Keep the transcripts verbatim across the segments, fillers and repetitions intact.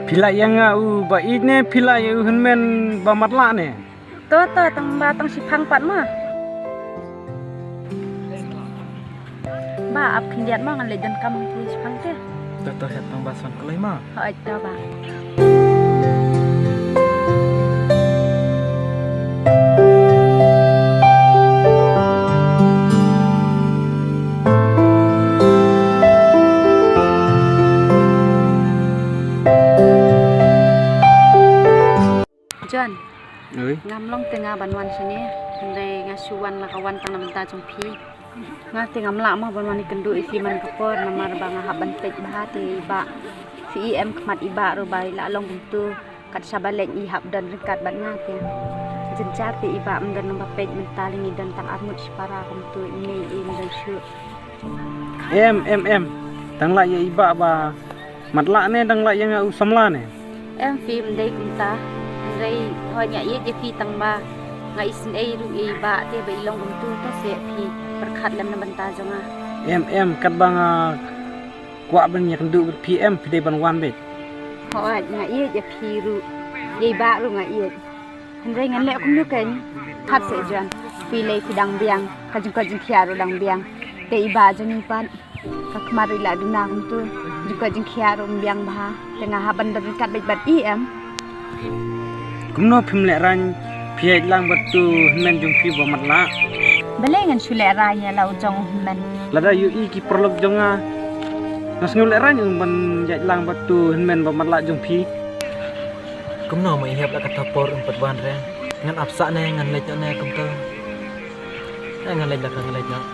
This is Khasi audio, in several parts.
Phi lah ïa nga u ba ïeit ne phi lah ïa u hynmen ba matlah ne? To to, tang ba tang shipang pat ma. Ba ap khyndiat ma, ngan leit donkam phi shipang te. To to, hep tang ba san kloi ma. Hooid to ba. John. Oi. Ngam long te nga ban wan shane, hynrei nga shu wan la ka wan tang na bynta jong phi. Nga te ngam lah mo ban wan ïakynduh ïa phi man ka por, namar ba nga hap ban peit bha te i bah. Phi i em khmat i bah ruh ba i la long kumtu, kat shaba leit i hap don ryngkat bad nga te. Jynjar te i bah ym don nang ba peit, mynta lei ngi don tang arngut shipara kumtu, i mei i ym don shuh. Em em em. Dang lah ïa i bah ba matlah ne dang lah ïa nga u samla ne? Em, phi ym dei kumta. Hynrei hooid nga ïeit ïa phi tang ba nga isynei ruh ïa i bah te ba i long kumtu, to se phi pyrkhat lem na bynta jong nga. Em em, katba nga kwah ban ïakynduh bad phi, em phi dei ban wan beit. Hooid nga ïeit ïa phi ruh, ïa i bah ruh nga ïeit. Hynrei ngan leh kumno kein? Hat seh John, phi lei phi dang biang, ka jingkoit jingkhiah ruh dang biang. Te i bah jong ngi pat, ka khmat ruh i la duna kumtu, jingkoit jingkhiah ruh ym biang bha. Te nga hap ban don ryngkat beit bad i em. Kumno phim lehraiñ, phi ïaid lang bad u hynmen jong phi ba matlah? Balei ngan shu lehraiñ ïa la u jong u hynmen? Lada ïohi ki paralok jong nga, nga sngew lehraiñ ïa u ban ïaid lang bad u hynmen ba matlah jong phi. Kumno ma i hep la kata por um pat wan re. Ngan ap sah ne ngan leit noh ne kumto. Eh, ngan leit la ka ngan leit noh.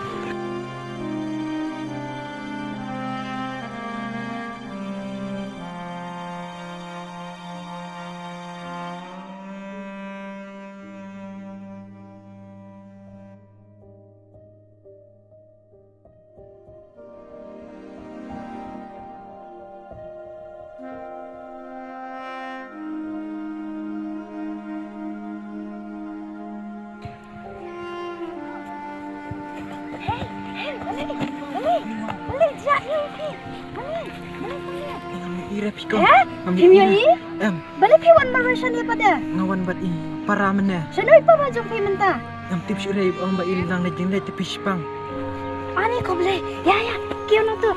Hey, hey, Malik, Malik, Malik, jia, jia, jia. Malik, Malik, Malik. Ngam ïohi re phi ko. Eh? Ngam ïohi re. Em. Balei phi wan marwei shane pat de? Nga wan bad i para mynne. Shano i para jong phi mynta? Ngam tip shuh re, i ong ba i dang leit jingleit te phi shipang. Ani ko Blei. Ïa ïa. Kiew nangtu.